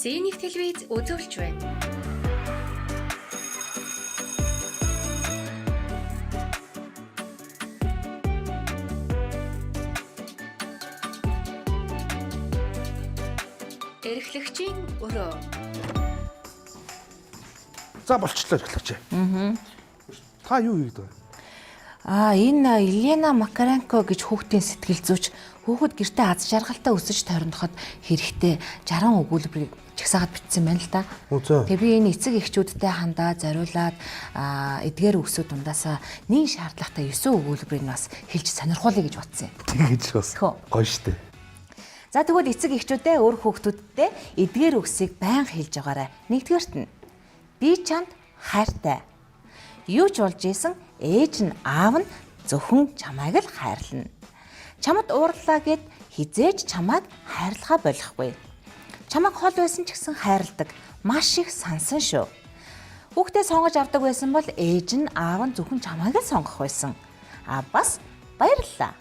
Улсын нэг телевиз үзүүлж байна. Эрхлэгчийн өрөө. За болчлоо эрхлэгч. Аа. Та юу хийгээд байгаа? Аа, энэ Елена Макаренко гэж хүүхдийн сэтгэл зүйч хүүхэд гэртээ аз жаргалтай өсөж тойрноход хэрэгтэй 60 өгүүлбэрийг жагсаагаад бичсэн байна л да. Оо, за. Тэгээ би энэ эцэг эхчүүдтэй хандаа зориулаад эдгээр үгсүүд дундаасаа нэн шаардлагатай 9 өгүүлбэрийг бас хэлж сонирхуулъя гэж бодсон юм. Тэгэж бас Хөө. гоё штэ. За, тэгвэл эцэг эхчүүдээ өөр хүүхдүүдтэй эдгээр үгсийг байнга хэлж байгаарай. Нэгдүгээрт нь би чамд хайртай. Юу ч болж исэн ээж нь аав нь зөвхөн чамайг л хайрлана. Чамд уурлаа гэд хизээж чамайг хайрлахаа болохгүй. Чамайг хол байсан ч гэсэн хайрладаг. Маш их сансан шүү. Хүүхдээ сонгож авдаг байсан бол ээж нь аав нь зөвхөн чамайг л сонгох байсан. А бас баярлалаа.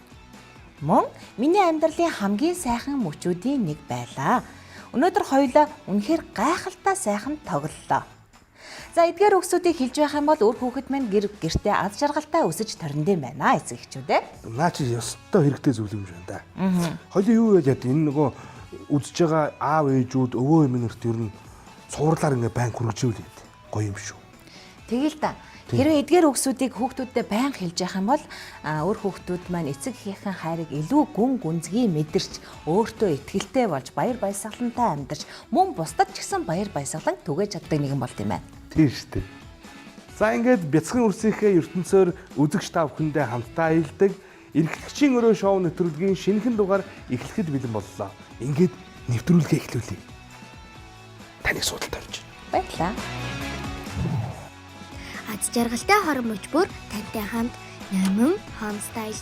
Мөн миний амьдралын хамгийн сайхан мөчүүдийн нэг байлаа. Өнөөдөр хоёулаа үнэхээр гайхалтай сайхан тоглолоо. За, эдгээр үгсүүдийг хэлж байх юм бол үр хүүхэд минь гэр гэртээ аз жаргалтай өсөж торндын байна, эцэг эхчүүд ээ. Наа чи ёстой хэрэгтэй зүйл юм байна да. Хоёул юу яаж яд энэ нөгөө үзэж байгаа аав ээжүүд өвөө эмээнэрт ер нь цуурлаар ингээ байн хүргэжүүл гэдэг. Гоё юм шүү. Тэгэл та. Хэрвээ эдгээр үгсүүдийг хүүхдүүдэд байнга хэлж явах юм бол үр хүүхдүүд маань эцэг эхийнхэн хайрыг илүү гүн гүнзгий мэдэрч өөртөө итгэлтэй болж баяр баясгалантай амьдарч мөн бусдад ч гэсэн баяр баясгалан түгээж чаддаг нэгэн болд юм байна. Тийм штэ. За, ингээд бяцхан үрсийнхээ ертөнцөөр үзэгч та бүхэндээ хамтдаа аялдаг эрхлэгчийн өрөө шоу нэвтрүүлгийн шинэхэн дугаар эхлэхэд бэлэн боллоо. Ингээд нэвтрүүлгээ эхлүүлье. Таныг судалт орж. Баярлалаа. Аз жаргалтай хорон мөч бүр тантай хамт Номин Homestyle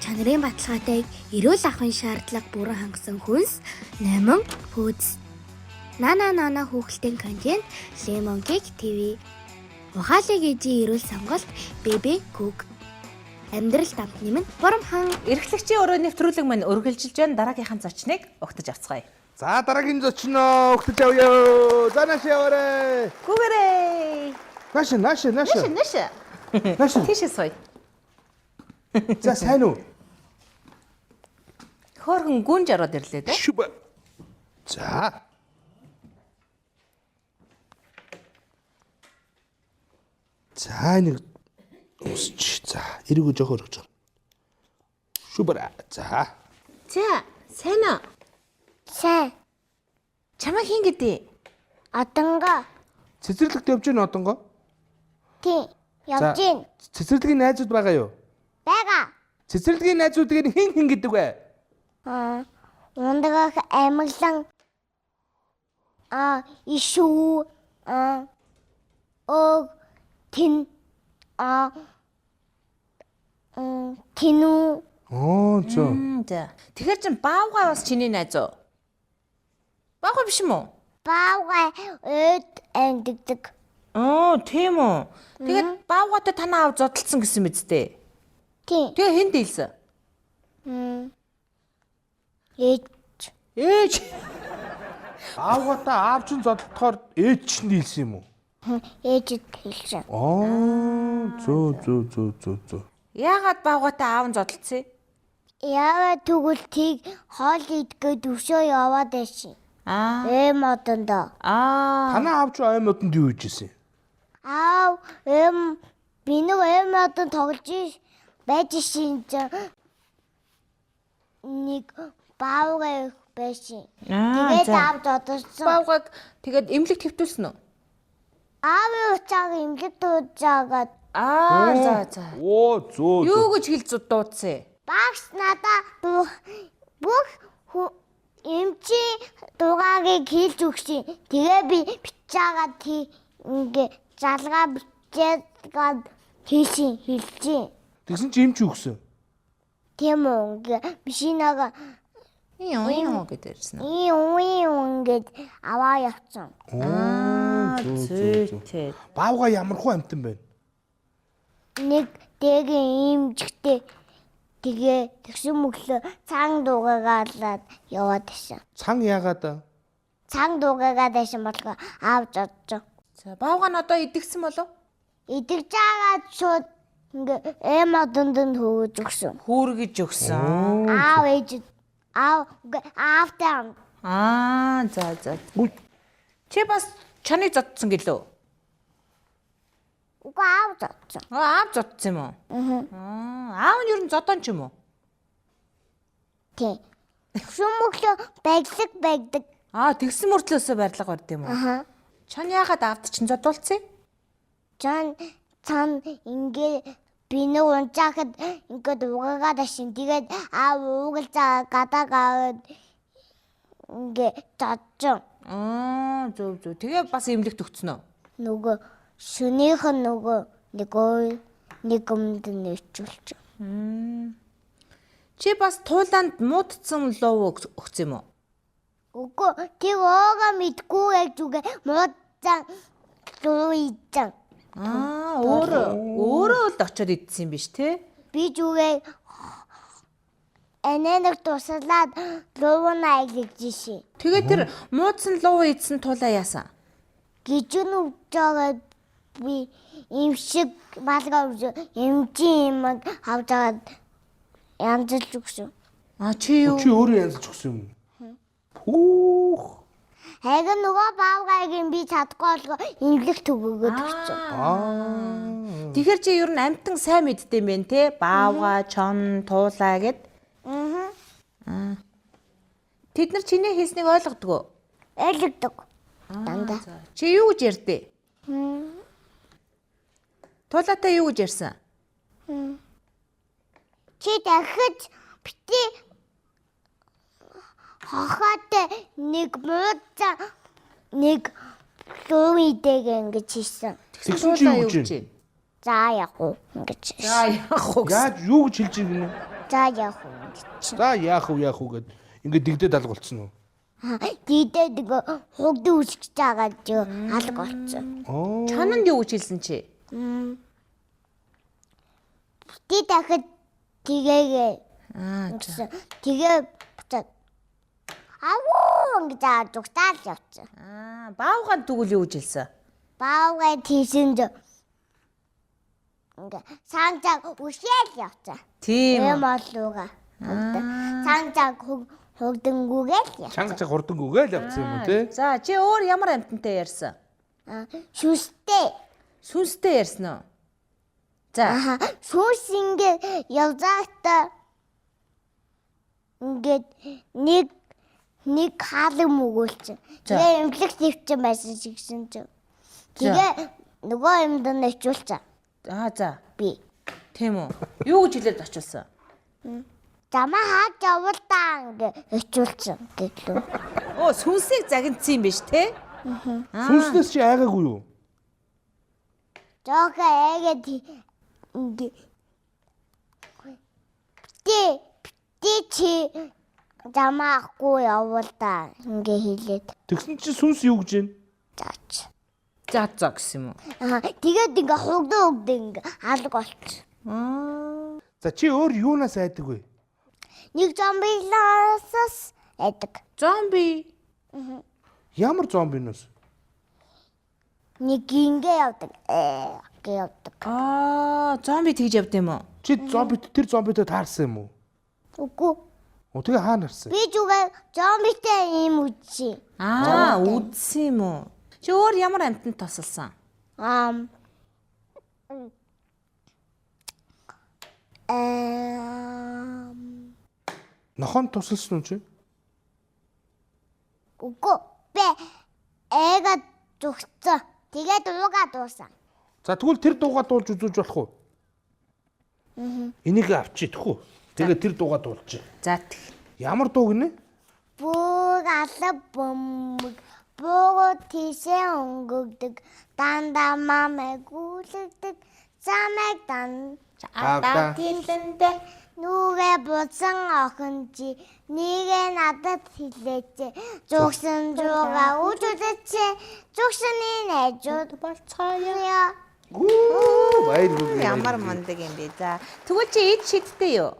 чанарын баталгаатай эрүүл ахуйн шаардлага бүрэн хангасан хүнс Номин Foods. Нана нана хүүхэлдэйн контент Lemon Cake TV. Ухаалаг ээжийн эрүүл сонголт Baby Cook. Амьдрал дамтны минь Бурамхан. Эрхлэгчийн өрөө нэвтрүүлэг маань үргэлжилж байна. Дараагийнхаа зочныг угтаж авцгаая. За, дараагийн зочноо угтаж авъя. За, нааш яваарэ. Гүгэрээ. Нааш, нааш, нааш. Нэш нэш. Нааш. Тийшээ сууя. За, сайн уу? Хөөхөн гүнж ороод ирлээ дээ. Шүб. За. За, нэг өсч. За, эргүү жоох өргөж. Шүбэр. За. За, сайн уу? Сайн. Чамайг хэн гэдэг? Аданга. Цэцэрлэгт явж гин одонгоо? Тий. За, Явж гин. Цэцэрлэгийн найзууд байгаа юу? Бага. Цэцэрлэгийн найзуудыг хэн хэн гэдэг вэ? Аа. Ундагах амглан ишүү ог тэн тэнүү. Оо, зөө. За. Тэгэхээр чин баавгай бас чиний найз уу? Баавгай биш юм уу? Баавгай өд амьддаг. Оо, тийм үү. Тэгээд баавгайтай танаа аав зодолцсон гэсэн мэт дээ. Тий. Тэгээ хэн дийлсэн? Ээж. Ээж. Аавгатай аав чинь зодтолтохоор ээж чинь дийлсэн юм уу? Ээжэд хэлсэн. Аа, зөө зөө зөө зөө зөө. Яагаад баавгайтай аав нь зодолцсон юм? Яагаад тэгвэл тийг хоол идгээд өшөө яваад байсан. Аа. Ээ модондоо. Аа. Танаа аав чи ой модонд юу хийж исэн? Аав эм би нэг ээ модон тоглож байж шин чинь нэг баавгай байсан. Аа, Тэгээд за. аав зодорсон. Баавгайг тэгээд эмнэлэг твтүүлсэн үү? Аавын уцааг эмнэлэг дуудаагаад. Аа, за за. Оо, зөө зөө. Юу гэж хэлж дуудсан? Багш надаа бүх эмчийн дугаарыг хэлж өгсөн. Тэгээ би бичээгээд тий ингээ залгаа бичээгээд хэлсэн хэлжээ. Тэгсэн чи эмч өгсөн. Тийм үү, ингээ машинага Юу юу гэдэг ирсэн. ийн үн ингээд аваа явцсан. Аа, зөө зөө зөө. Зүйтэй. Баавгай ямар хуу амтан байна? Нэг дэгийн имжигтэй тэгээ тэгсэн мөглөө цаан дуугаагаалаад яваад байсан. Цан яагаад? Цан дуугагаа дайшин болгоо аав зодсон. За баавга нь одоо идэгсэн болов? Идэж байгаа шууд ингээ эм одонд нь хөвөж өгсөн. Хүүргэж өгсөн. Аав ээж аав үгүй аавтай хамт. Аа за за. Үгүй. Чи бас чаныг зодсон гэлөө? Үгүй аав зодсон. Аа аав зодсон юм уу? Аа аав нь ер нь зодон ч юм уу? Тий. Шүмөглөө баглаг багдаг. Аа тэгсэн мөртлөөсөө барилга барьд юм уу? Аха. Чан яагаад аавд чинь зодуулсан? Чан цан ингээ би нэг унжаахад ингээд угаагаа дашин. Тэгээд аав уугалзаа гадаа гаваад ингээ зодсон. Аа зөв зөв. Тэгээ бас эмнэлэгт өгцөн үү? Нөгөө шөнийх нь нөгөө нэг ой нэг өмд нээчүүлч. Чи бас туулаанд муудсан луу өгсөн юм уу? Үгүй тэг ууга мэдгүй гэж үгэ муудсан луу идсэн. Аа өөрөө өөрөө л очиод идсэн юм биш те? Би зүгээ ананаг туслаад луунаа аялж шин. Тэгээ тэр муудсан луу идсэн туулаа яасан? Гижүүн өвчөөгөө би юм шиг малгай өвчөө эмчийн юм авч аваад янзлж өгсөн. Аа чи юу? Чи өөрөө янзлж өгсөн юм. Пүүх. Харин нөгөө баавгайг би чадахгүй болгоо эмнэлэг төгөөгөөд өгсөн. Аа. Тэгэхээр чи ер нь амтан сайн мэддэм байх те? Баавга, чон, туулаа гэд. Аа. Тэд нар чиний хэлснийг ойлгодгоо. Ойлгодог. Дандаа. Чи юу гэж ярьдээ? Туулаатай юу гэж ярьсан? Чи дахиж бити хохоотой нэг муудсан нэг луу идээг ингэж хийсэн. Тэгсэн чи юу гэж байна? За яг уу ингэж. За яах вэ? Яаж юу гэж хэлж байгаа юм? За яг уу ингэж. За яах вэ яах вэ гэд ингээд дэгдээ далга болцсон уу? Дидээ нөгөө хугд үсгэж байгаа ч алга болцсон. Аа. Чонод юу гэж хэлсэн чи? Би дахиж тэгээгээ Аа гэсэн. Тэгээ буцаад авуу ингэж аа зүгтаал явцсан. Аа баавгаан тэгвэл юу гэж хэлсэн? Баавгай тийсэн зө ингээ санджаг үшээл явцсан. Тийм. Эм олууга. Санджаг хугдангүүгээл явцсан. Чанга чанга хурдангүйгээ л явцсан юм уу те? За чи өөр ямар амтантай ярьсан? Аа, Шүстэй. Сүнстэй ярьсан уу? За. Аха, шүүс ингээ явзаахта ингээд нэг нэг хаалга мөгөөлсөн. За. Тэгээ эмнэлэг твчин байсан шигсэн чинь. Тэгээ нөгөө юмд нь очиулсан Аа за. би. Тийм үү. Юу гэж хэлээд очилсан? Замаа хаад явуул та ингээ очиулсан гэдлүү. Оо сүнсийг загинцсан юм биш те? Сүнснээс чи айгаагүй юу? Жохон айгаад ингээ би би чи замаа ахгүй явуул та ингээ хэлээд Тэгсэн чи сүнс юу гэж байна? заач. За за гэсэн юм уу? Аа, тэгээд ингээ хугдаа хугдаа ингээ алга болчих. Аа. За чи өөр юунаас айдаг вэ? Нэг зомбиласаас айдаг. Зомби. Ямар зомбиноос? Нэг ингээ явдаг. Ээ гэ явдаг. Аа, зомби тэгж явд юм уу? Чи зомби тэр зомбитэй таарсан юм уу? Үгүй. Оо тэгээ хаана харсан? Би зүгээр зомбитэй юм үзсэн. Аа, үдсэн юм уу? Чи өөр ямар амьтанд тусалсан? Ам. Эм. Нохон тусалсан уу чи? Үгүй. Би эга зүгцэн. Тэгээд ууга дуусан. За тэгвэл тэр дуугаа дуулж үзүүлж болох уу? Энийг авчи тэхүү. Тэгээ тэр дуугаа дуулчих. За тэг. Ямар дуу гинэ? Бүг алав бөмбөг буугууд тийшээ өнгөгдөг дандаа мамайг гүйлэгдэг замайг дан Аавда. тэлэндэ нүгэ буцан охин чи нэгэ надад хэлээч зүгсэн зуга үжүүлээч зүгсэний найзууд Болцгоё. Гүү баяр хүргэе. Ямар мундаг юм бэ? За. Тэгвэл чи ид шидтэй юу?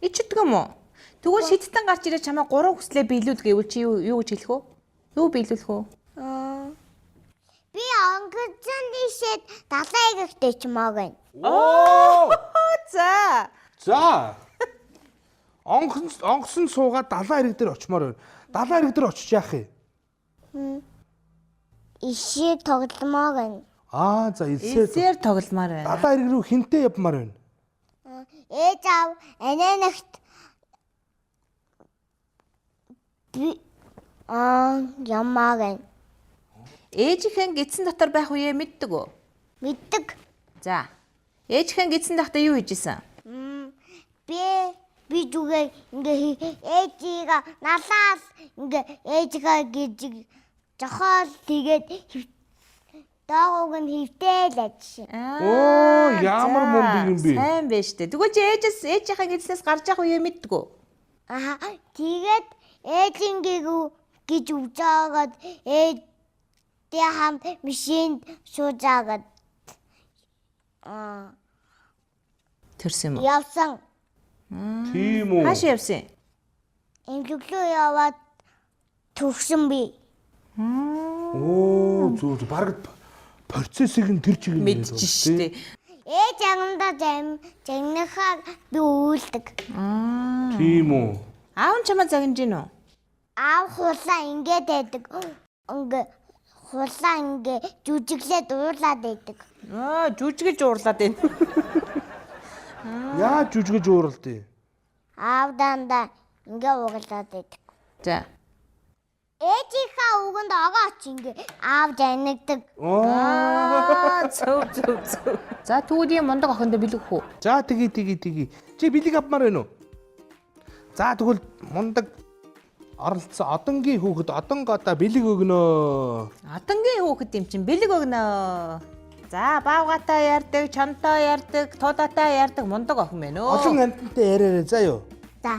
Ид шиддэг юм уу? Тэгвэл шидтэн гарч ирээд чамаа гурван хүслээ биелүүл гэвэл чи юу юу гэж хэлэх вэ? Юу биелүүлэх вэ? Би онгоцон дишэд далайн эрэгтэй ч маа гэн. Оо! За. За. Онгосон онгосон суугаад далайн эрэг дээр очимоор байна. Далайн эрэг дээр очиж яах юм? Ишээ тогломоо гэн. Аа за элсээ. Элсээр тогломоор байна. Далайн эрэг рүү хинтээ явмаар байна. Ээж аав анайнагт би аа ямаа гэн. Ээжийнхэн гидсэн дотор байх үеэ мэддэг үү? Мэддэг. За. Ээжийнхэн гидсэн байхдаа юу хийж исэн? Би би зүгээр ингээ ээжигээ налаас ингээ ээжигээ гэж жохоол тэгээд доогууг нь хөвтэйл ажшин. Оо, ямар мундаг юм бэ? Сайн байж тээ. Тэгвэл чи ээжээс ээжийнхээ гидснээс гарч явах үеэ мэддэг үү? Аа тэгээд ээжингээ гэж үжаагаад ээдээ хамт машинд суужаагаад аа Төрсөн юм уу? явсан. Тийм үү. Хаашаа явсан юм? Эмчэглүү яваад төгсөн би. Оо зүг зүг баг процессыг нь тэр чигээр Мэдчихэж штэ. Ээж ангамдаа зам загнахаа би үйлдэг. Тийм үү. Аав нь чамаа загнаж гин үү? Аав хулаа ингээд байдаг. Ингээ хулаа ингээ жүжиглээд уурлаад байдаг. Аа, жүжиглж уурлаад байна. Яаж жүжиглж ууралдیں۔ Аав дандаа ингээ уурлаад байдаг. За. Ээжийнхаа үгэнд огооч ингээ аав загнагдаг. Оо. Аа, зөв зөв зөв. За, тэгвэл ийм мундаг охиндоо бэлэг хүү. За тгий тгий тгий. Чи бэлэг авмаар байна уу? За тэгвэл мундаг оролцсон одонгийн хүүхэд одонгоодоо бэлэг өгнө. Одонгийн хүүхэд юм чинь бэлэг өгнө. За, баавгатай ярьдаг, чонтой ярьдаг, туудатай ярьдаг мундаг охин байна өө. Олон амьтантай яриарай заа юу. За.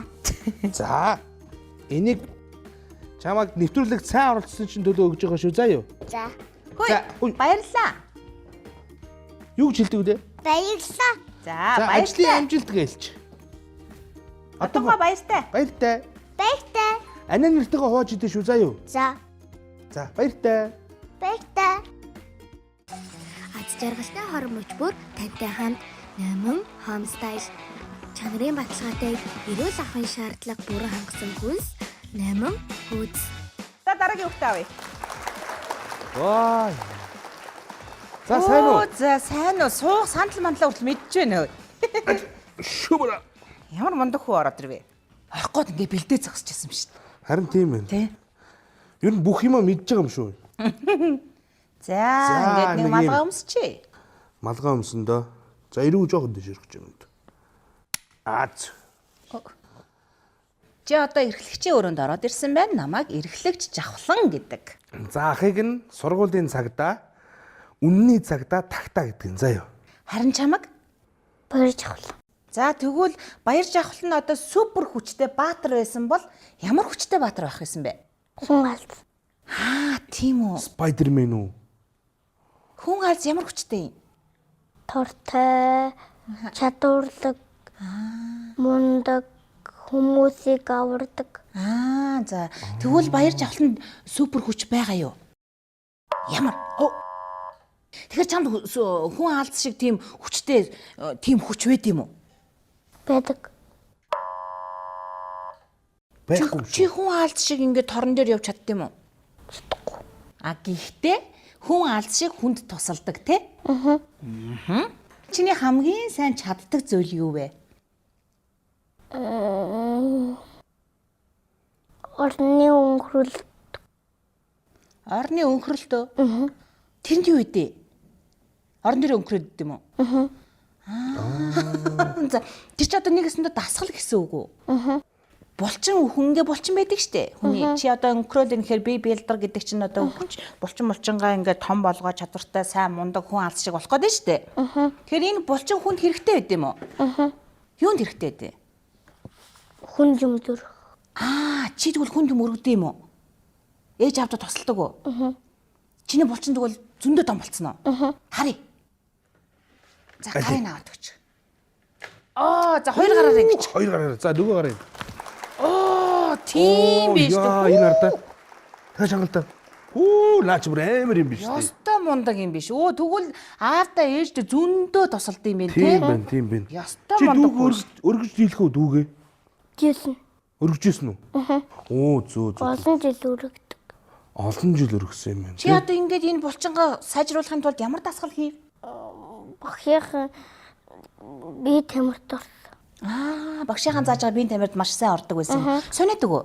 За. Энийг чамайг нэвтрүүлэг сайн оролцсон чинь төлөө өгж байгаа шүү заа юу. За. Хөөе. За, хүй. Баярлалаа. Юу гэж хэлдэг вэ? Баярлалаа. За, За ажлын баяртай. амжилт гэлч. Одонгоо баяртай. Баяртай. Баяртай. Анаа нэртэйгээ хувааж идэ шүү заа юу. За. За баяртай. Баяртай. Аз жаргалтай хорон мөч бүр тантай хамт Номон Home Style чанарын баталгаатай эрүүл ахуйн шаардлага бүрэн хангасан хүнс Номон хүйц. За, дараагийн хүүхдээ авъя. Ваа. За сайн уу? Оо, За, сайн уу? Суух сандал мандлаа хүртэл мэдэж байна өө. Шүмрэ. Ямар мундаг хүү ороод ирвэ. Орох гээд ингээ бэлдээ зогсож байсан юм шүү дээ. Харин тийм байна. Тэ. Ер нь бүх юмаа мэдж байгаа юм шүү. За, За, ингээд нэг нэг юм. малгай өмсчээ. Малгай өмсөн дөө. За эрүү жоохон дэш өргөж юм. Аз. Чи одоо эрхлэгчийн өрөөнд ороод ирсэн байна. Намайг эрхлэгч Жавхлан гэдэг. За ахыг нь сургуулийн цагдаа, үнний цагдаа тагтаа гэдэг нь заа юу. Харин чамаг Баяр жавхлан. За тэгвэл Баяр Жавхлан нь одоо супер хүчтэй баатар байсан бол ямар хүчтэй баатар байх байсан бэ? Хүн галз. Аа, тийм үү. Спайдермен үү? Хүн галз ямар хүчтэй юм? Тортой, чадварлаг, мундаг хүмүүсийг авардаг. Аа, за. Тэгвэл Баяр Жавхланд супер хүч байгаа юу? Ямар? Оо. Тэгэхээр чамд хүн алз шиг тийм хүчтэй тийм хүч байд юм уу? Байдаг. Байхгүй юм Чи шүү. хүн алз шиг ингээд торон дээр явж чадд юм уу? Чадахгүй. А гэхдээ хүн алз шиг хүнд тусалдаг те? Аа. Чиний хамгийн сайн чаддаг зүйл юу вэ? Орны өнгөрөл Орны өнхрөлтөө. Аа. Тэрэнд юу вэ? Орон дээр өнхрөөд юм уу? Аа. За тэр чи одоо нэг өсөндөө дасгал гэсэн үг үү? Аа. Булчин хүнгээ булчин байдаг штэ. Хүний чи одоо өнхрөөл ингэхээр би бэлдэр гэдэг чинь одоо хүч булчин булчингаа ингээ том болгоо чадвартай сайн мундаг хүн алс шиг болох гэдэг штэ. Аа. Тэгэхээр энэ булчин хүнд хэрэгтэй байд юм уу? Аа. Юунд хэрэгтэй байдэ? хүн юм зүрх. Аа, чи тэгвэл хүнд юм өргөдөг юм уу? Ээж аавдаа тусалдаг уу? Аа. Чиний булчин тэгвэл зөндөө том болцсон уу? Аа. Харъя. За, гарыг аваад өгч. Аа, за хоёр гараар ингэж. Хоёр гараар. За нөгөө гарыг. Ёо, тийм биш Яа, үү? энэ ардаа. Та шангалта. Хүү, наа чи бүр амар юм биш үү? Ёстой мундаг юм биш. Өө тэгвэл аавдаа ээждээ зөндөө тусалд юм байна Тийм те. байна, тийм байна. Ёстой Чи мундаг дүүг хүн. өргөж дийлэх үү дүүгээ? Жилсэн. Өргөжсэн үү? Оо, зөө зөө. Олон жил өргөдөг. Олон жил өргөсөн юм байна. Чи одоо ингээд энэ булчингаа сайжруулахын тулд ямар дасгал хийв? Багшийнхан би тамирт орсон. Аа, багшийнхан зааж байгаа биеийн тамирт маш сайн ордог байсан. Суниадаг уу?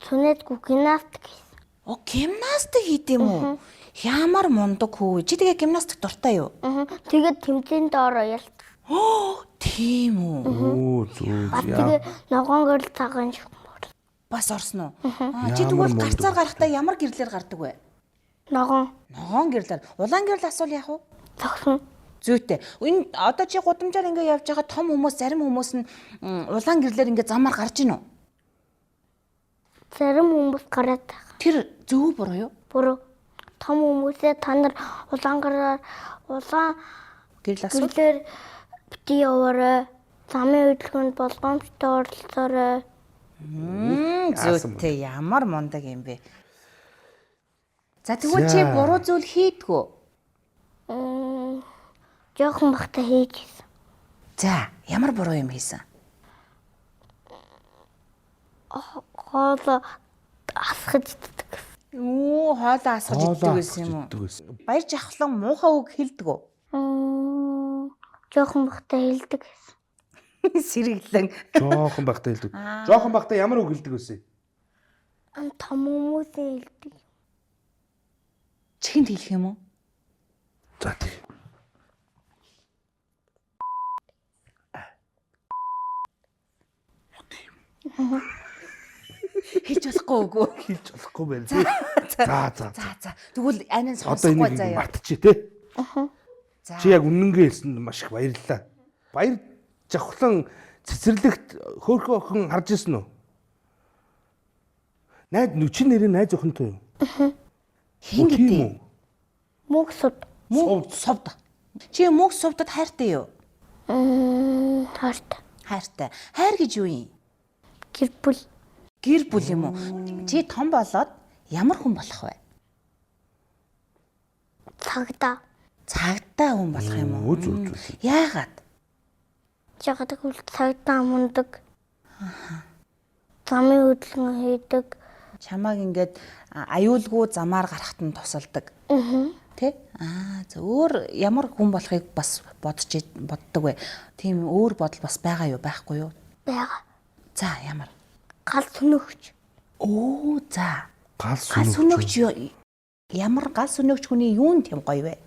Сүнэдгүй гимнастик хийсэн. О, гимнастик хийд юм уу? Ямар мундаг хүү. Чи тэгээ гимнастик дуртай юу? Аа. Тэгээд тэмцээнд ороо ялцсан. Оо, тийм үү. Оо, зөө. Бас Яа. тэгээ ногоон гэрэл цагаан шиг мөр. Бас орсон уу? Аа, чи Ямар тэгвэл мундаг гарцаар гарахдаа ямар гэрлээр гардаг вэ? Ногоон Ногоон гэрлээр. Улаан гэрэл асуул яах вэ? зогсон. Зүйтэй. Энэ одоо чи гудамжаар ингээ явж байгаа том хүмүүс зарим хүмүүс нь улаан гэрлээр ингээ замаар гарч ийн үү? Зарим хүмүүс гараад байгаа. Тэр зөв буруу юу? Буруу. Том хүмүүсээ та нар улаан гараар улаан Гэрэл асуул. гэрлээр бити яваарай. Замын хөдөлгөөнд болгоомжтой оролцоорой. Яасан Зүйтэй ямар мундаг юм бэ? За тэгвэл чи За. буруу зүйл хийдгүү. Жохон бахта хийж исэн. За, ямар буруу юм хийсэн? Хоолоо асгаж иддэг. Үу, хоолоо асгаж иддэг байсан юм уу? Иддэг байсан. Баяр жавхлан муухай үг хэлдэг үү? Жохон бахта хэлдэг гэсэн. Сэргэлэн. Жохон байхдаа хэлдэг. Жохон байхдаа ямар үг хэлдэг байсан? Ам том хүмүүсийн хэлдэг. Чихэнд хэлэх юм уу? За тий. Хэлж болохгүй үгүй. Хэлж болохгүй байна тий. За за. За за. Тэгвэл анин Одоо сонсохгүй энийг заяа. мартчих тий. За. Чи яг үнэнгээ хэлсэнд маш их баярлалаа. Баяр жавхлан цэцэрлэгт хөөрхөн охин харж ирсэн үү? Найд нүчин нэрээ найз охинтой юу? Хин Оо, тийм гэдэг? үү? Мөг суд. Мөнх сувд. Чи мөнх сувдад хайртай юу? Харт. Хайртай. Хайр гэж юу юм? Гэр бүл. Гэр бүл юм уу? Чи том болоод ямар хүн болох вэ? Цагдаа. Цагдаа хүн болох юм уу? Өө зүү зүү. Яагаад? Ягаад гэвэл цагдаа мундаг. Замын хөдөлгөөн хийдэг. Чамааг ингээд аюулгүй замаар гарахт нь тусалдаг. Тэ? Аа, за өөр ямар хүн болохыг бас бодож боддог вэ? Тийм өөр бодол бас байгаа юу, байхгүй юу? Байгаа. За, ямар? Гал сөнөгч. Оо, за. Гал Гал сөнөгч. сөнөгч юу- ямар гал сөнөгч хүний юун тийм гоё вэ?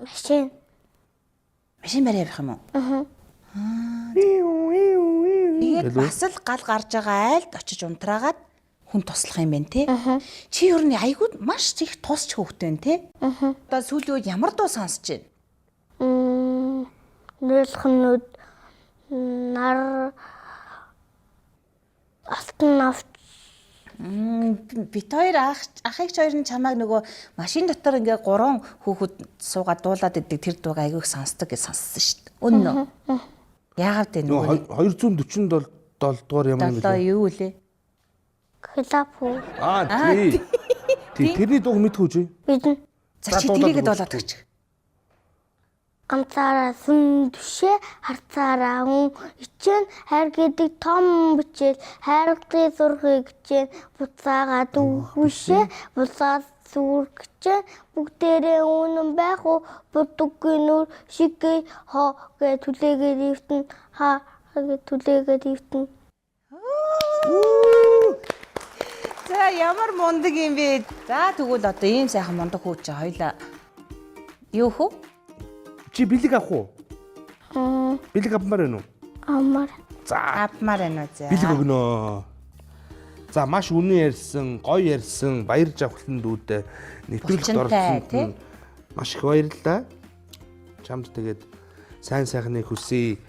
Машин. Машин барь явах юм уу? Аа. Тэгээд бас л гал гарч байгаа айлд очиж унтраагаад хүн туслах юм байна те. Чи ер нь айгуу маш их тусч хөөхтэй байна те. Одоо сүүлийн үед ямар дуу сонсож байна? Нөлхнүүд нар алтан авч Бит хоёр ах ахыгч хоёр нь чамааг нөгөө машин дотор ингээ гурван хүүхэд суугаад дуулаад идэг тэр дууг айгуу их сонсдог гэж сонссон шүү дээ. Үнэн үү? Яагаад вэ Нөгөө нөгөө 247 дугаар ямар юм долоо бэ? юу лээ? клапу Аа тий. Тий, тэрний дууг мэдхүү чи. бидэн За За, чи дуулаад тэрийгэ өгөөч. дуулаад өгч. ганцаараа сүн түшээ харцаараа хүн ичэн хайр гэдэг том бичээл хайргын зургийг хичээн буцаагаад өгөх бишээ буцаад сүргчэн бүгдээрээ үнэн байх уу будаггүй нүр шигээ хоо гэ түлээгээд ивтэн ха гэ түлээгээд ивтэн. За ямар мундаг юм бэ? За тэгвэл одоо ийм сайхан мундаг хүү чи хоёлаа. Юу хүү? Чи бэлэг авах уу? Бэлэг авмаар байна уу? Амар. За, Авмаар байна уу за. бэлэг өгнө. За, маш үнэн ярьсан, гоё ярьсан, баяр жавхлан дүүдээ нэвтрүүлэгт Булчинтай, оролцсонд тий? нь маш их баярлалаа. Чамд тэгээд сайн сайхныг хүсье.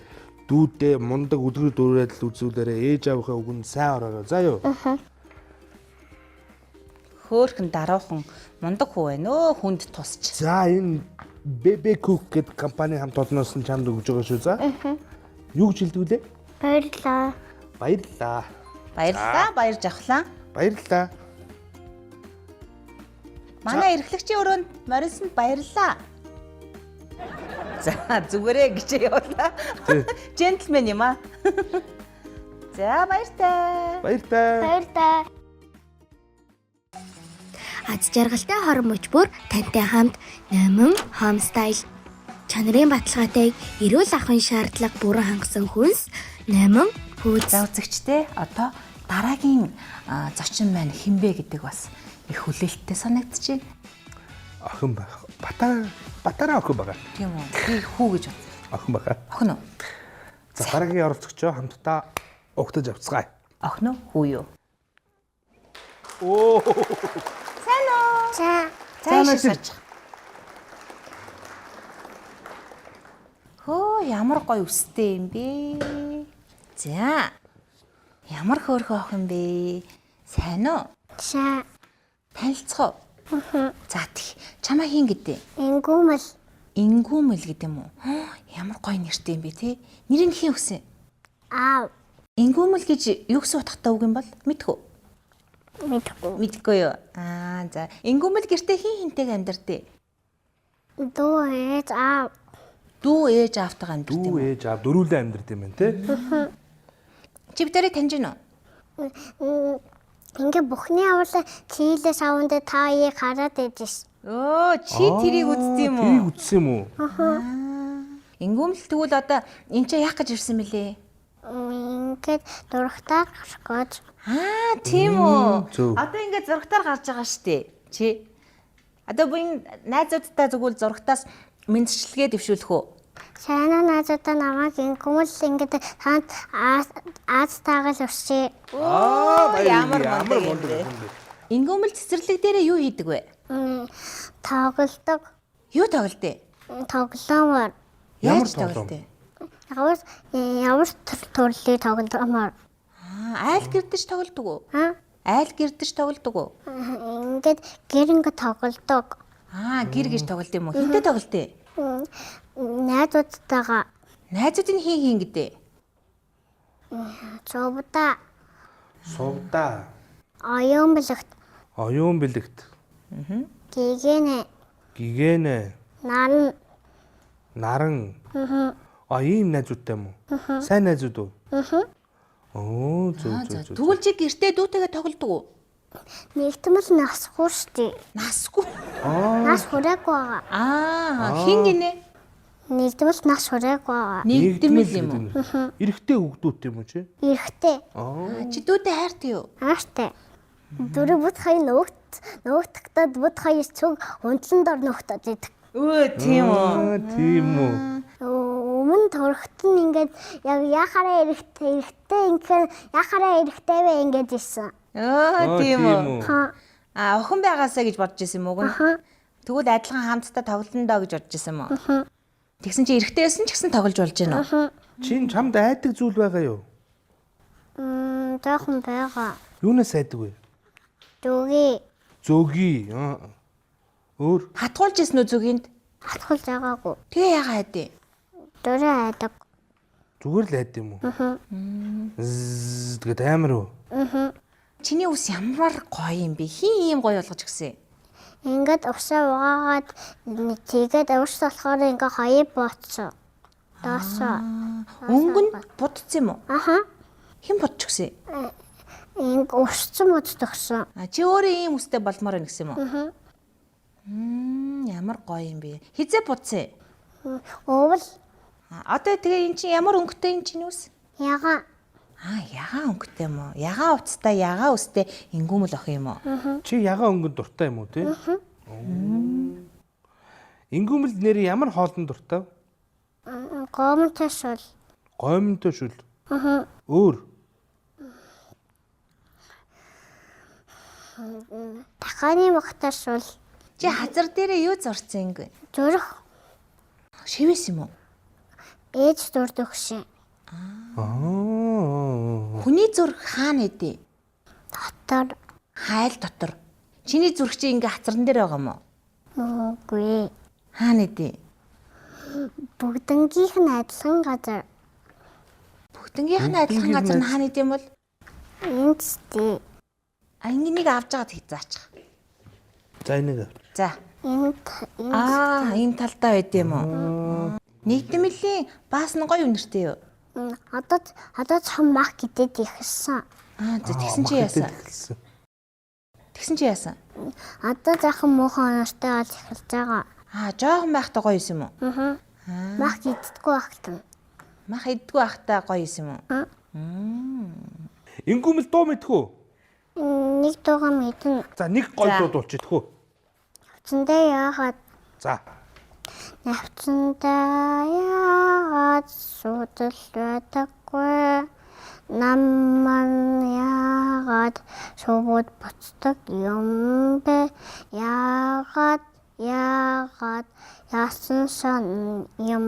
Дүүдээ мундаг үлгэр дуурайл үзүүлээрэй. Ээж аавынхаа үгэнд сайн ороорой. За юу? Хөөхөн даруухан мундаг хүү байна өө хүнд тусч. За, энэ BB Cook гэдэг компани хамт олноос нь чамд өгж байгаа шүү. За. Юу гэж хэлдэг вүлээ? Баярлалаа. Баярлалаа. Баярлалаа. Баяр жавхлаа. Баярлалаа. Манай эрхлэгчийн өрөөнд морилсонд баярлалаа. За зүгээрээ гэж явуулаа. Джентльмен юм аа. За баяртай. Баяртай. Баярлалаа. Аз жаргалтай хорон мөч бүр тантай хамт Номин Home Style чанарын баталгаатай эрүүл ахуйн шаардлага бүрэн хангасан хүнс Номин Foods. За үзэгчдээ одоо дараагийн зочин маань хинбэ гэдэг бас их хүлээлттэй санагдчихэв. Охин байх. Батар батараа охин байгаа. Тийм үү? Би хүү гэж бодсон. Охин байгаа. Охин уу? За дараагийн оролцогчоо хамтдаа угтаж авцгаая. Охин уу? Хүү юу? Оо. Сайн уу? За За нааш. ийшээ суучих. Хөө ямар гоё үстэй юм бэ? За. Ямар хөөрхөн охин бэ? Сайн уу? за Танилцах уу? За тих. Чамаа хин гэдэг? Ингүүмэл Ингүүмэл гэдэг юм уу? Хөө, Ямар гоё нэртэй юм бэ те? Нэрийг хин өгсөн? аав Ингүүмэл гэж юу гэсэн утгатай үг юм бол мэдхүү? мэдгүй. Мэдгүй юу? Аа за. Ингүүмэл гэртээ хин хинтэйг амьдэртээ? Дүү ээж аав Дүү ээж аавтайгаа амьдэрт юм Дүү уу? ээж аав дөрүүлээ амьдрт юм байна те. Чи бидэрийг таньж гин үү? Ингээ бүхний авлаа чийлээс авандаа та хоёрыг хараад ижсэн. Өө чи тэрийг үздэг юм уу? Тэрийг үзсэн юм уу? Ингүүмэл тэгвэл одоо эн чинь яах гэж ирсэн бэлээ? Ингээд дурагтаа гарах гэж. Аа тийм үү. Зөв. Одоо ингээд зурагтаар гарч байгаа штэ. Чи одоо би энэ найзуудтай тэгвэл зурагтаас мэдчилгээ дэвшүүлэх үү? Сайн уу наазуудаа намайг ингүүмэл ингээд таанд Аз таагаал уршээ. Аа ямар ямар мундаг юм мундаг бэ? юм бэ? Ингүүмэл цэцэрлэг дээрээ юу хийдэг вэ? Тоглодог. Юу тоглолтыг? Тоглоомор. Ямар Яаж тоглоом? тоглолтыг? Ямар ямар төрлийн тоглоомор. Аа айл гэрдэж тоглодог уу? Аа Айл гэрдэж тоглодог уу? ингээд гэр ингээд тоглодог. Аа гэр гэж тоглолт юм уу? Хинтээ тоглолтыг? Найзуудтайгаа Найзууд нь хин хин гэдэг. цувдаа Сувдаа. оюун бэлэгт Оюун бэлэгт. гигэнэ Гигэнэ. наран Наран. Аа ийм найзуудтай юм уу? Сайн найзууд уу? Оо зөв Аа зөв за зөв. тэгвэл чи гэртээ дүүтэйгээ тоглодог уу? нэгтмэл насгүй штий. Насгүй. Нас хүрээгүй байгаа. Аа хин гинэ? Нэгдмэл нас хүрээгүй байгаа. Нэгдмэл юм уу? Эрэгтэй хүүхдүүд юм уу чи? Эрэхтэй. Аа. Аа, Чи дүүтэй хайртай юу? Ааштай. Дөрөв бүт хоёр нөгөөт нөгөөтгтад бүт хоёр цөг унтлан дор нөхдөд идэг. Өө тийм үү. Аа тийм үү. Өмнө төрөхт нь ингээд яг яхаараа эрэхтэй эрэхтэй ингээд яхаараа эрэхтэй вэ ингээд ирсэн. Өө тийм үү. Ха. Аа охин байгаасаа гэж бодож исэн юм уу? Аха. Тэгвэл адилхан хамтдаа тоглоно доо гэж бодож исэн юм уу? Тэгсэн чи эрэгтэй байсан ч гэсэн тоглож болж гэнэ үү? Чин чамд айдаг зүйл байгаа юу? Жоохон байгаа. Юунаас айдаг вэ? Зүгий Зөөги. Аа. Өөр Хатгуулж исэн үү зүгинд? хатгуулж байгаагүй. Тэгээ яагаад айдیں۔ Дөрөв айдаг. зүгээр л айд юм уу? Ззз тэгээд амар уу? Чиний ус ямар гоё юм бэ? Хин ийм гоё болгож гисэн? Ингээд усаа угаагаад тэгээд уус болохоор ингээ хоёр бууцсан. Доосоо. Өнгө нь будцсан юм уу? Аха. Хэн будч гисэн? Ингээ усцсан буддаг гэсэн. А чи өөрөө ийм үстэй болмоор байна гэсэн юм уу? Ямар гоё юм бэ? Хизээ будсан? Өвөл А, Одоо тэгээ эн чинь ямар өнгөтэй эн чинь үс? яга Аа, ягаан өнгөтэй юм уу? Ягаан увцтай, ягаан үстэй ингүүмэл охин юм уу? Чи ягаан өнгөнд дуртай юм уу те? Ингүүмэл нэр ямар хоолнд дуртай? гомтой шул. Гомтой шүл. Өөр. Дахааны мохтой шул. Чи хазар дээрээ юу зурцсан юм бэ? Зүрх Шивээс юм уу? ээж зурд өгшин. Аа. Хүний зүрх хаана эдээ? Дотор Хайл дотор. Чиний зүрх чи ингээ хацарн дээр байгаа юм уу? үгүй. Хаана эдээ? Бүгднгийнх нь адилхан газар. Бүгднгийнх нь адилхан газар нь хаана идэм бол? Энд дээ. А ингэнийг авч байгаад заачих. За энийг. За. Энд энэ Аа, энэ талдаа байд юм уу? Нэгдмэлийн баас нь гоё үнэртэй юу? Одоо цом мах гэдэг ихсэн. Аа, за тэгсэн чи яасан? Эхэлсэн. Тэгсэн чи яасан? Одоо заахан муухан онортой бол эхэлж байгаа. Аа, жоохон байхдаа гоё юм уу? Аа. Мах иддэггүй багтан. Мах иддгүү байхдаа гоё юм уу? Ингүүмэл дуу мэдхүү. Нэг дууга мэднэ. За нэг гол За. дуу дуулчих идэх үү? Навцандаа яагаад За. навцандаа яагаад судал байдаггүй. Наман яагаад шувууд буцдаг юм бэ? Яагаад яагаад яасан сон юм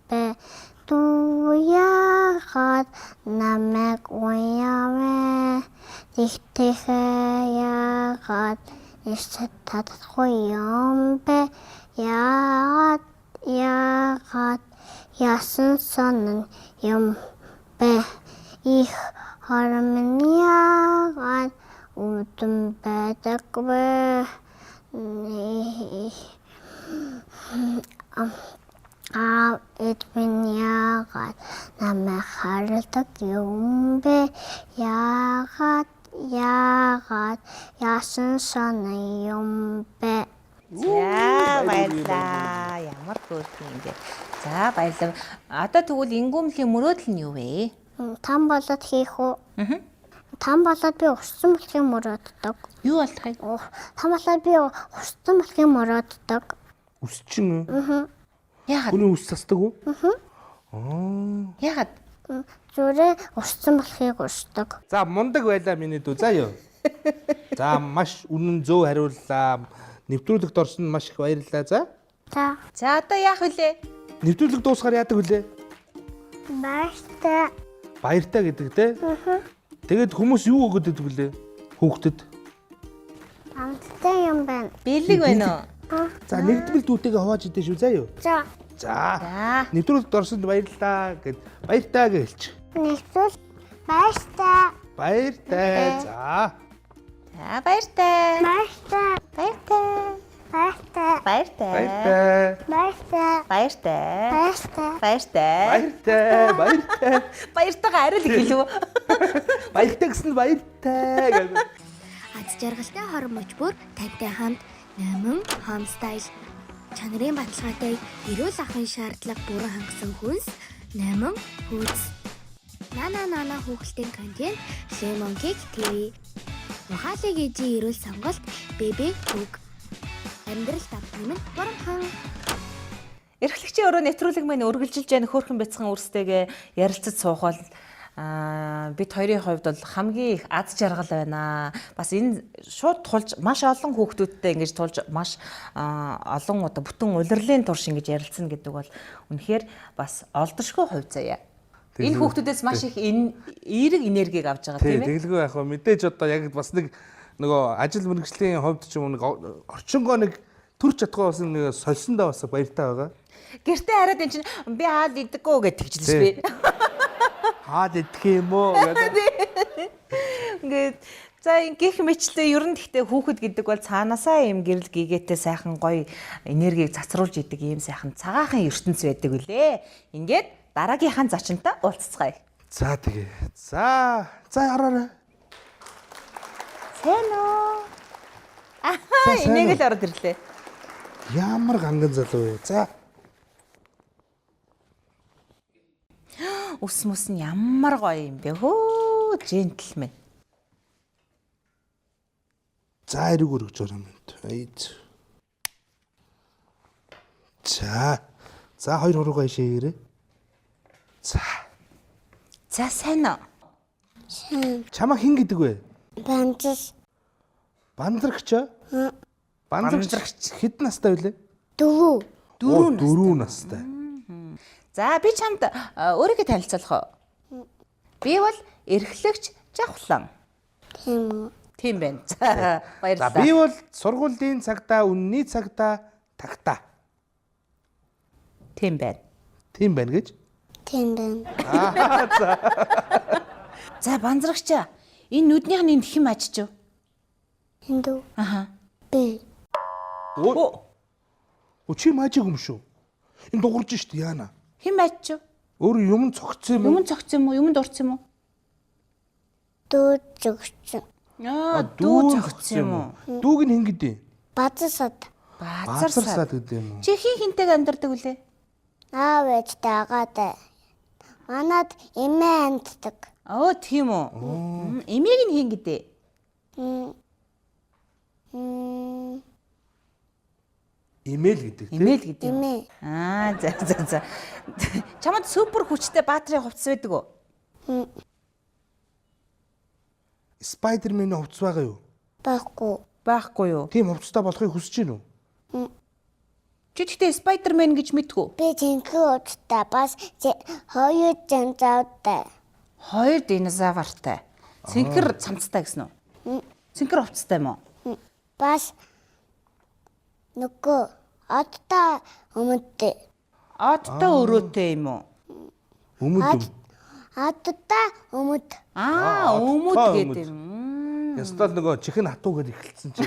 бэ? Дүү яагаад намайг уяавэ? Тэгтэхэ яагаад нэрсэд татахгүй юм бэ? Яагаад яагаад яасан сон юм бэ? Их хором нь яагаад үдэн байдаг вэ? Аав ээж минь яагаад намайг харилдаг юм бэ? Яагаад яагаад яасан сон юм бэ? За, баярлаа. Ямар хөөрхөн юм бэ? За, баярлалаа. Одоо тэгвэл ингүүмлийн мөрөөдөл нь юу вэ? Там болоод хийх үү? Аа. Там болоод би урсан болохыг мөрөөддөг. Юу болохыг? Там болоод би урсан болохыг мөрөөддөг. Үсчин. Яагаад? Хүний үс сасдаг уу? Аа. Яагаад? Зүрээ урсан болохыг урсдаг. За мундаг байлаа миний дүү. За юу. За маш үнэн зөв хариуллаа. Нэвтрүүлэгт орсон нь маш их баярлалаа. За. За За, одоо яах вүлээ? Нэвтрүүлэг дуусгаар яадаг вүлээ? баяртай. Баяртай гэдэг те. Тэгээд хүмүүс юу өгöd өгдөг вүлээ? Хүүхдэд. Амттай юм байна. Бэлэг байна уу? За нэгдмэл дүүтэйгээ хувааж идэ шүү. За юу. За За. За. Нэвтрүүлэгт орсонд баярлалаа гэд баяртай гэж хэлчих. нэгдвэл баяртай. Баяртай. За. За, баяртай. Баяртай. Баяртай. Баяртай. Баяртай. Баяртай. Баяртай. Баяртай. Баяртай. Баяртай. Баяртай. Баяртай. Баяртайгаа арай л хэлв. Баяртай гэсэн нь баяртай гэдэг. Аз жаргалтай хорон мөч бүр тантай хамт Номин Home Style чанарын баталгаатай эрүүл ахуйн шаардлага бүрэн хангасан хүнс Номин Foods. Нана нана хүүхэлдийн контент Lemon Cake TV. Ухаалаг ээжийн эрүүл сонголт Бэбэ Хүүг. Амьдрал давтны минь бурамхан. Эрхлэгчийн өрөө нэвтрүүлэг маань үргэлжилж яана хөөрхөн бяцхан үрстэйгээ ярилцаж суух бол бид хоёрын хувьд бол хамгийн их аз жаргал байна. Бас энэ шууд тулж маш олон хүүхдүүдтэй ингэж тулж маш олон одоо бүтэн улирлын турш ингэж ярилцсан гэдэг бол үнэхээр бас олдоршгүй хувь заяа. Энэ хүүхдүүдээс маш их энэ эерэг энергийг авч байгаа Тий, тийм ээ. тэгэлгүй яах вэ? Мэдээж одоо яг бас нэг нөгөө ажил мэргэжлийн хувьд ч юм уу нэг орчингоо нэг төрч чадахгүй бас нэг сольсондоо бас баяртай байгаа. Гэртээ хараад эн чинь би хаал идэггүй гэж тэгжлээ Тий. би. Хаад идэх юм уу гэдэг. Ингээд за гих мэтлээ ер нь гэхдээ хүүхэд гэдэг бол цаанаасаа юм гэрэл гэгээтэй сайхан гоё энергийг цацруулж идэг ийм сайхан цагаахан ертөнц байдаг үлээ. Ингээд дараагийнхаа зочинтой уулзцгаая. За тэгээ. За за ороорой. Сайн уу? За, Ахаа сайн энийг уу? л ороод ирлээ. Ямар ганган залуу вэ? За Үс мүс нь ямар гоё юм бэ? Хөө джентльмен. за эрэг өргөж ороо минь. Айд. За. За хоёр хуруугаа ишээгээрэй. За. За сайн уу? Чамаа хэн гэдэг вэ? Банцс Бандрагч. Бандрагч хэд настай вэ? дөрөв. Дөрөв дөрөв настай. За би чамд өөрийгөө танилцуулах уу? Би бол эрхлэгч Жавхлан. Тийм үү. Тийм байна. За За баярлалаа. би бол сургуулийн цагтаа, үнний цагтаа тагтаа. Тийм байна. Тийм байна гэж. Тийм байна. За банзрагчаа. Энэ нүднийх нь энд хэм ажиж юу? Энд үү? Аха. Би. Өө. Өө чи мажиг юм шүү. Энэ дуурж штт яана. Хэм ажиж юу? Өөр юм цогцсон юм уу? Юмн цогцсон юм уу? Юмд орсон юм уу? Дүү зөгцсөн. Аа, дүү цогцсон юм уу? Дүүг нь хин гэдэг. Базар сад. Базар Базар сад. сад гэдэг юм уу? Чи хин хинтэйг амьдардаг вүлээ? Аав ээжтэй агаатай. Манад эмээ амьддаг. Оо, тийм үү. Эмээг нь хин гэдэг. М. М. Имэйл гэдэг тийм. Эмээл гэдэг юм. Эмээ. Аа, за за за. Чамд супер хүчтэй баатрын хувцас байдаг уу? Спайдерменийн хувцас байгаа юу? Байхгүй. Байхгүй юу? Тийм хувцастай болохыг хүсэж гин үү? Чи тэгтээ Спайдермен гэж мэдгүй. Би тэнхүү уцтай бас хоёр зэнзавтай. Хоёр динозавртай. Цэнхэр цамцтай гэсэн үү? Цэнхэр хувцастай юм уу? Бас нөгөө одтой өмдтэй. Одтой өрөөтэй юм уу? Өмд юм. Одтой өмд. Аа, одтой өмд өмд. гэдэг юм. Ястал нөгөө чихэн хатуу гэж эхэлсэн чи.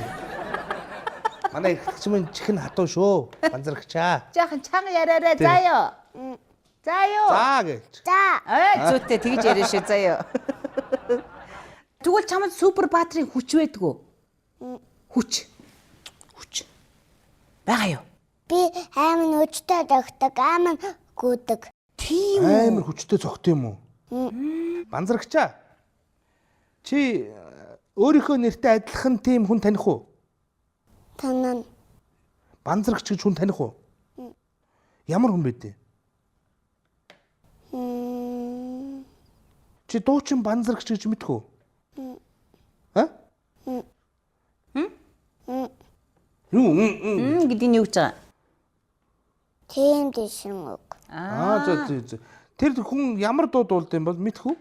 Манай эрхлэгч минь чихэн хатуу шүү. Банзаргчаа. Жаахан чанга яриарай заа юу. За юу. За гэлч. За Ой, зүйтэй тэгж яриа шүү заа юу. Тэгвэл чамд супер баатрын хүч байдаг уу? Хүч. Хүч. Байгаа юу? би айман өчтэй тогтдог, айман гүдэг. Тийм үү? Амар хүчтэй цогт юм уу? Банзаргчаа. Чи өөрийнхөө нэртэй адилхан тийм хүн таних уу? Танан Банзаргч гэж хүн таних уу? Ямар хүн бэ дээ? м Чи дуучин банзаргч гэж мэдэх үү? Аа? Юу? м, м. Гэдэг нь юу гэж байгаа? тийм дэшин үг Аа зөө зөө зөө. Тэр хүн ямар дуу дуулд юм бол мэдэх үү?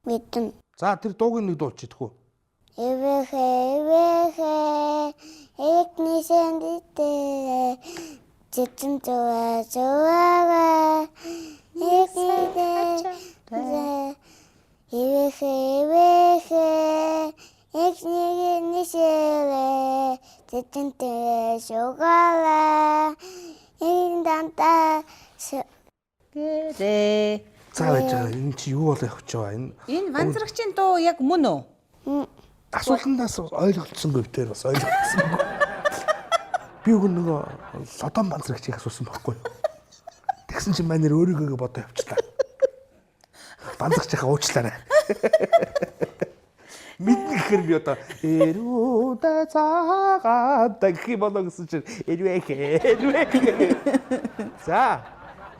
мэдэн. За тэр дууг нэг дуулчих идэх үү? Эвэхэ эвэхэ экнишэн дитэ зэтэн зөө зөөгэ экнишэн эвэхэ эвэхэ экнишэн зэтэн тэ шугала энданта Гэрээ. За байж байгаа. Энэ чи юу болоо явчих вэ? Энэ Энэ ванзрагчийн дуу яг мөн үү? асуултандаас ойлголцсонгүй битээр бас ойлголцсонгүй. Би өгөн нөгөө лодон банзрагчийг асуусан байхгүй юу? Тэгсэн чинь маань нэр өөрийгөө бодоо явчлаа. Банзрагчийнхаа уучлаарай. Мэднэ гэхээр би одоо эрүүдэ цагаад гэх юм болоо гэсэн чинь эрвэхэ эрвэхэ. За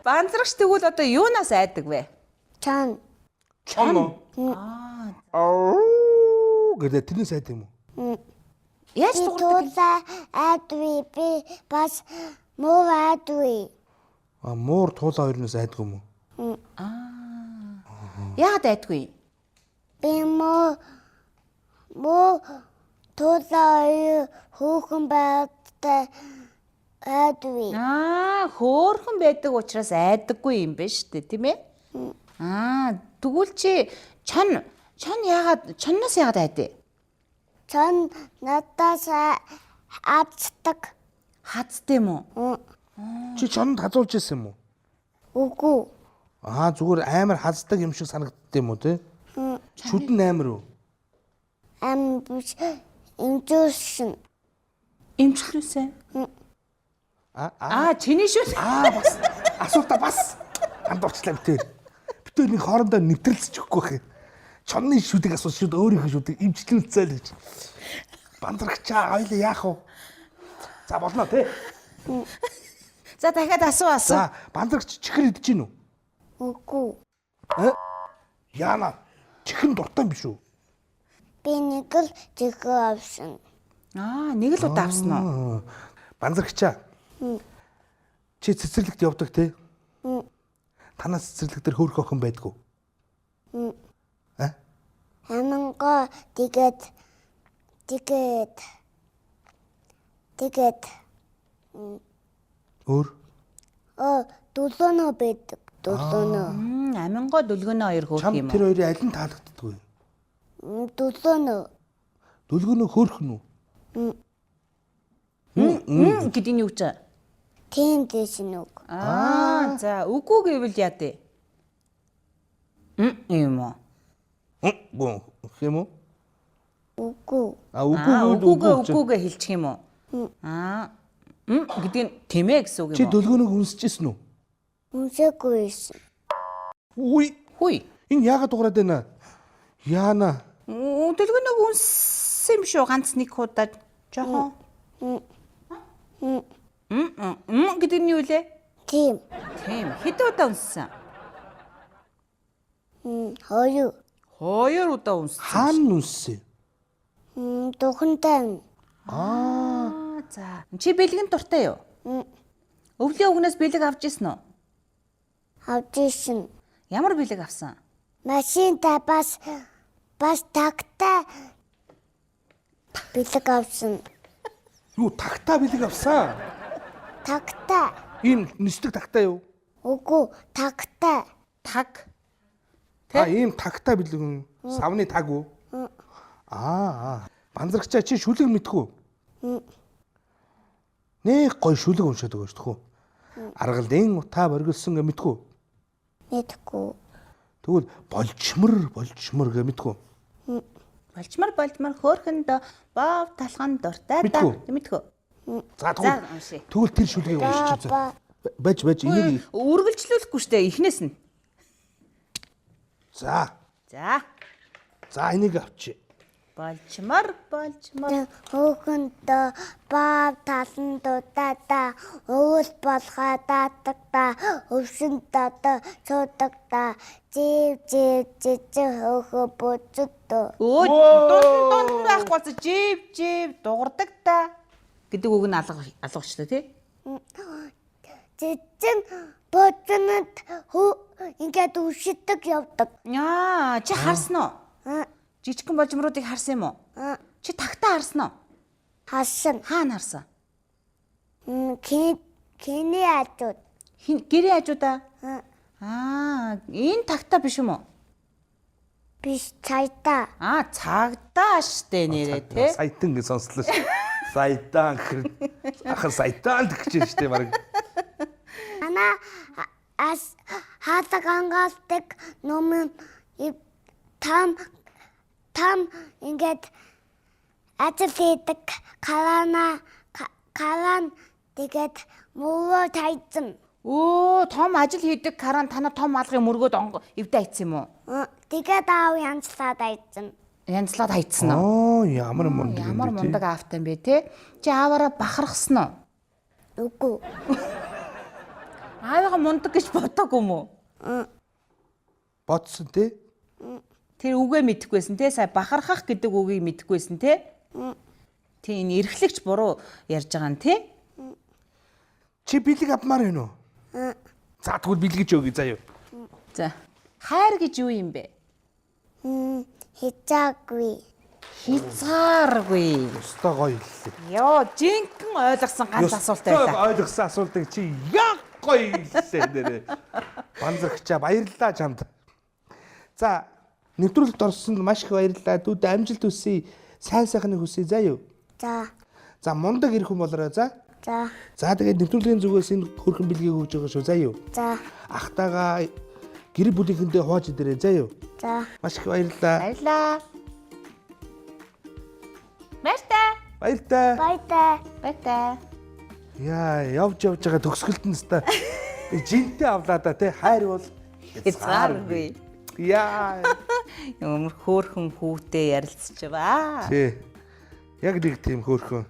Банзрагч тэгвэл одоо юунаас айдаг вэ? чан чон. Аа гэдэг тэрнээс айд юм уу? Яаж би дуурдаг? туулаа айдвэ би бас муу айдвэ А муур туулаа хоёрноос айдгүй юм уу? Яагаад айдгүй? Би муу муу туулаа хөөхөн байдтай айдвэ Аа, хөөхөн байдаг учраас айдаггүй юм байна шүү дээ, тийм ээ? Аа, тэгвэл чи чон чон яагаад чонноос яагаад айдээ? чон надаас ааддаг Хазтай юм уу? Чи чонд хазуулж ирсэн юм уу? Үгүй Аа зүгээр амар хаздаг юм шиг санагдд юм уу те? Шүдэн амар уу? ам биш эмзүүлсэн Имчлүүсэн. Аа аа Аа, чиний шүү. аа бас асуултаа бас андуурчлаа битээр. Битээр нэг хоорондоо нэвтрэлцэж өгөхгүй байх юм. Чонны шүдэг асуу шүд өөрийнхөө шүдэг имчлүүлцээ л гэж. Бандрагчаа ойлоо яах вэ? За болно те. За дахиад асуу асуу. За бандрагч чихэр идэж гин үү? үгүй Яна чихэн дуртай юм биш үү? би нэг л зөхөө авсан Аа, нэг л удаа авсан уу? Аа, Банзаргчаа. Чи цэцэрлэгт явдаг те? Танаас цэцэрлэг дээр хөөрхөн охин байдгүй. Аа? амангаа тэгээд тэгээд тэгээд Өөр оо дөлөөнөө байдаг Дөлөөнөө. Амингоо дөлгөөнөө хоёр хөөх Чам юм тэр уу? хоёрын аль нь таалагддаг вэ? Дөлөөнөө. Дөлгөөнөө хөөрхөн үү? Гэдэг нь юу ч? Тийм дэсэн үг. Аа, за үгүй гэвэл яа дээ? Юм уу? Гүн гэх юм уу? Үгүй. А үгүй гэвэл үгүйгээ үгүй. үгүйгээ хэлчих юм уу? Аа, гэдэг нь тийм ээ гэсэн үг Чи юм уу? дөлгөөнөөг үнсэжсэн үү? Үнсээгүй байсан. Үгүй. Хүй. Энэ яагаад дуурайд байна? Яана. Дөлгөөнөөг үнссэн юм шүү ганц нэг удаа жоохон. Гэдэг нь юу лээ? Тийм. Тийм. Хэдэн удаа үнссэн? Хоёр. Хоёр удаа үнссэн. Хаана үнссэн? Духантай. Аа, за. Чи бэлгэн дуртай юу? Өвлийн өгнөөс бэлэг авч ирсэн үү? Авч ирсэн. Ямар бэлэг авсан? Машинтай бас тагтай бэлэг авсан. Юу тагтаа бэлэг авсан? Тагтай. Ийм нислэг тагтаа юу? Үгүй, тагтай. Таг. А ийм тагтаа бэлэг юм. Савны таг уу? Аа. Банзаргчаа чи шүлэг мэдхүү? Нэг гой шүлэг уншаад өгөөч тхүү. Аргалын утаа боргилсон гэ мэдхүү. Мэдхгүй. Тэгвэл болчмор болчмор гэ мэдхүү. Болчмор болчмор хөөхөнд бов талхан дуртай да. Мэдхүү. Мэдхүү. За За, тэгвэл уншия. тэгвэл тэр шүлгийг уншиж үзье. Ба Баж баж энийг Үргэлжлүүлэхгүй штэ эхнээс нь. за За. за энийг авчи. Болчмор болчмор хөөхөндөө бав талан дуртай өвөл болгоо даадаг та өвшин доо цуудаг та зэв зэв зэв хөөхө бүцэдөө. Өө дунд дунд нь байхгүй болсон жив жив дуурдаг та гэдэг үг нь алга алгавчлаа тий. Зэзэн боднод хөө ингээд өвшдөг явдаг. Аа чи харсан уу? Жижигхэн болжмруудыг харсан юм уу? Чи тагтаа харсан уу? Харсан. Хаана харсан? Киний ажууд. Хин гэрээ хажуудаа. Аа энэ тагтаа биш юм уу? Биш цайдаа. Аа цагдаа штэ нэрээ тий. Саятан гэж сонслоо шүү. Саятан гэхэр ахар саятан гэж байна шүү дээ баг. Ана ас хаалга ангаалдаг ном там там ингээд ажил хийдэг карана каран тэгээд мөрөө тайзан. Өө том ажил хийдэг каран танаа том алгын мөргөөд эвдээ айцсан юм уу? Тэгээд аав янзлаад айцсан. Янзлаад хайцсан уу? Оо ямар мундаг юм Ямар бэ тий. мундаг аавтай юм бэ те? Чи ааваараа бахархсан уу? Үгүй. Аавыгаа мундаг гэж бодоагүй юм уу? Бодсон тий. Тэр үгээ мэдэхгүйсэн те? Сая бахархах гэдэг үгийг мэдэхгүйсэн те? Тий энэ эрхлэгч буруу ярьж байгаа нь те? Чи бэлэг авмаар байна уу? За тэгвэл бэлгэж өгье заяа. За. Хайр гэж юу юм бэ? Хязгааргүй. Хязгааргүй. Өстой гоё хэллээ. Йоо, жинхэнэ ойлгосон ганц асуулт байлаа. Ойлгосон асуултыг чи яг гоё хэллээ нэрээ. Банзархчаа баярлалаа чамд. За нэвтрүүлэгт орсонд маш их баярлалаа. Дүүд амжилт хүсье. Сайн сайхныг хүсье заа юу. За. За мундаг ирэх хүн болороо за. За. За тэгээд нэвтрүүлгийн зүгээс энэ хөрхөн бэлгийг өгж байгаа шүү заа юу. За. Ахтайгаа гэр бүлийнхэндээ хувааж идэрэй заа юу. За. Маш их баярлалаа. Баярлалаа. Баяртай. Баяртай. Баяртай. Баяртай. Яа, явж явж байгаа төгсгөлд нь ста жинтэй авлаа да тий хайр бол Хязгааргүй. Яа. Ямар хөөхөн хүүтэй ярилцж баа. Тий. Яг нэг тийм хөөрхөн.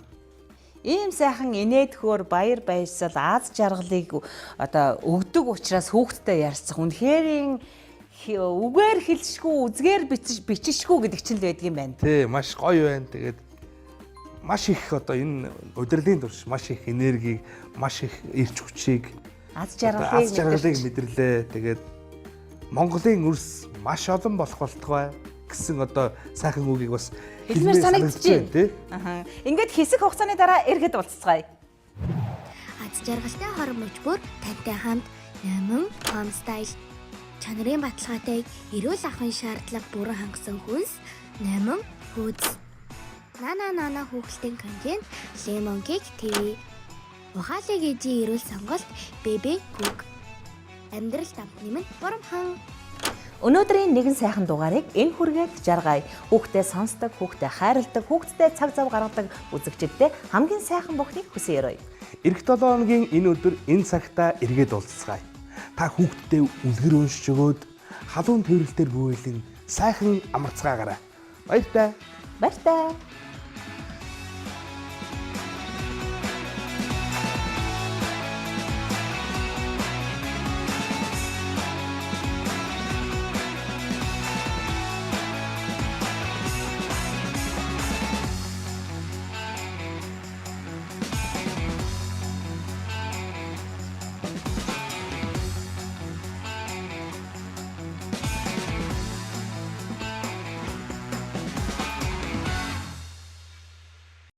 Ийм сайхан инээдхөөр баяр баясгал аз жаргалыг одоо өгдөг учраас хүүхдтэй ярилцах үнэхэрийн үгээр хэлшгүй үзгээр бичишгүй гэдэг чинь л байдаг юм байна. Тий, маш гоё байна. Тэгээд маш их одоо энэ удирлын турш маш их энергийг, маш их эрч хүчийг Аз жаргалыг аз жаргалыг мэдэрлээ. Тэгээд Монголын үрс маш олон болох болтугай гэсэн одоо сайхан үгийг бас хэлмээр санагдаж байна. тий. Аха. Ингээд хэсэг хугацааны дараа эргээд уулзцгаая. Аз жаргалтай хормож бүр тантай хамт Номин Home Style чанарын баталгаатай эрүүл ахуйн шаардлага бүрэн хангасан хүнс Номин Foods. Нана нана хүүхэлтийн контент Lemon Cake TV. Ухаалаг ээжийн эрүүл сонголт Baby Cook. Амьдрал дамтны минь Боромхон. Өнөөдрийн нэгэн сайхан дугаарыг энэ хүргээд жаргая. Хүүхдээ сонсдог, хүүхдээ хайрладаг, хүүхдтэй цаг зав гаргадаг үзэгчдэд хамгийн сайхан бүхнийг хүсэн өрөөе. Ирэх 7 хоногийн энэ өдөр энэ цагта эргээд уулзцгаая. Та хүүхддээ үлгэр уншиж өгөөд халуун тээвэрлэлтээр бүүэлэн сайхан амарцгаагаарай. Баяртай. Баяртай.